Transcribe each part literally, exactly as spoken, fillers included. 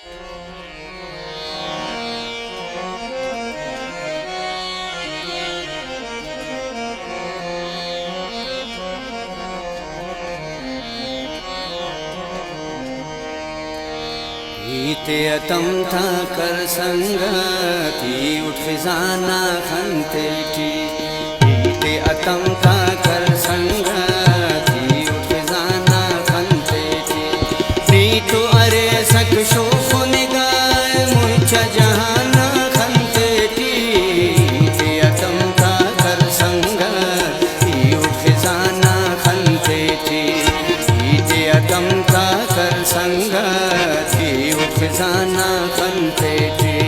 ہیت اتم تا کر سنگت، ای اٹ خزانہ خن تیٹی۔ ہیت اتم تا کر سنگت، ای اٹ خزانہ خن تیٹی۔ نی تو ارے سک شوف و نگاہ مچا جہان نا خن تیٹی۔ ہیت اتم تا کر سنگت، ای اٹ خزانہ خن تیٹی۔ ہیت اتم تا کر سنگت، ای اٹ خزانہ خن تیٹی۔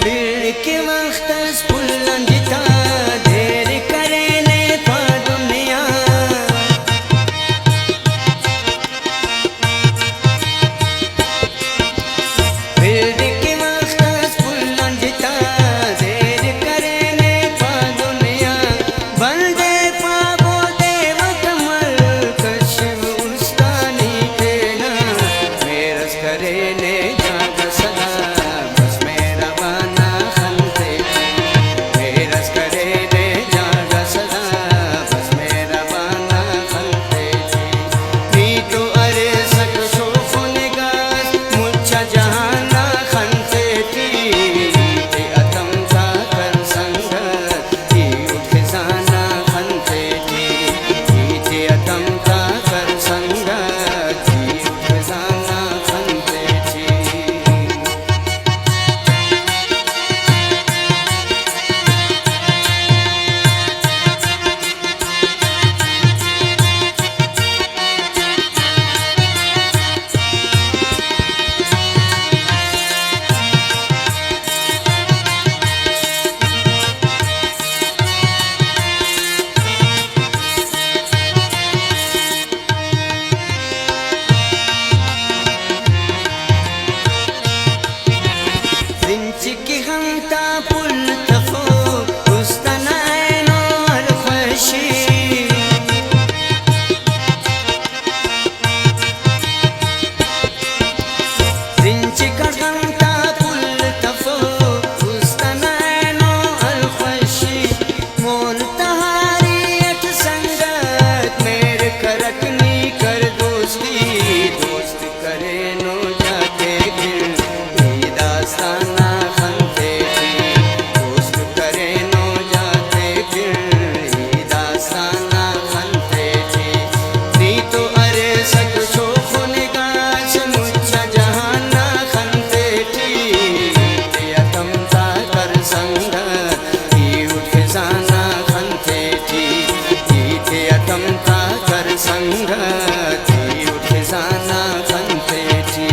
پڑک وخت اس پھلنج تا دیر کرینے پا دنیا۔ پڑک وخت اس پھلنج تا دیر کرینے پا دنیا۔ بندے پابو دے وت ملکش استانی تینا۔ مہر اس کرینے جاگہ سدا، بس مہربانا خن تیٹی۔ مہر اس کرینے جاگہ سدا، بس مہربانا خن تیٹی۔ نی تو ارے سک شوف و نگاہ مچا جہان نا خن تیٹی۔ ہیت اتم تا کر سنگت، ای اٹ خزانہ خن تیٹی۔ ہیت اتم تا کر سنگت، ای اٹ خزانہ خن تیٹی۔ زنچ کہ غم تا پھل تفو، است انا اینو ہر خوشی۔ زنچ کہ غم تا پھل تفو، است انا اینو ہر خوشی۔ مون تہاری اٹ سنگت، مہر کرک نی کر دوستی۔ دوست کرینو جاتے پن، ای داستان نا خن تیٹی۔ دوست کرینو جاتے پن، ای داستان نا خن تیٹی۔ نی تو ارے سک شوف و نگاہ اس مچا جہان نا خن تیٹی۔ ہیت اتم تا کر سنگت، ای اٹ خزانہ خن تیٹی۔ ہیت اتم تا کر سنگت، ای اٹ خزانہ خن تیٹی۔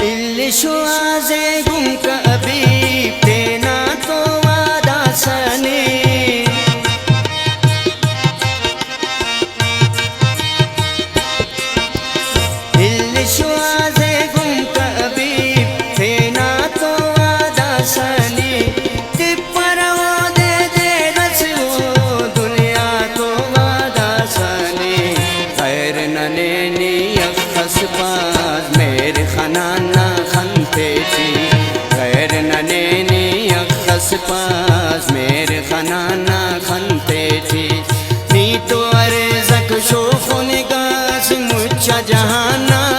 الشوازے گم کہ حبیب تینا تو وعدہ سنے۔ الشوازے گم کہ حبیب تینا تو وعدہ سنے۔ تپرہ اودے دیر اس او دنیا تو وعدہ سنے۔ غیر ننے نی اخس پاس مہر خنان نا خن تیٹی۔ غیر ننے نی اخس پاس مہر خنان نا خن تیٹی۔ نی تو ارزک شوف و نگاہ اس مچا جہان نا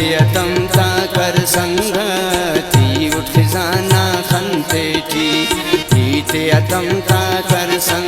ہیت ہم تا کر سنگتی، اٹ خزانہ خن تیٹی۔ ہیت ہیت ہم تا کر سنگ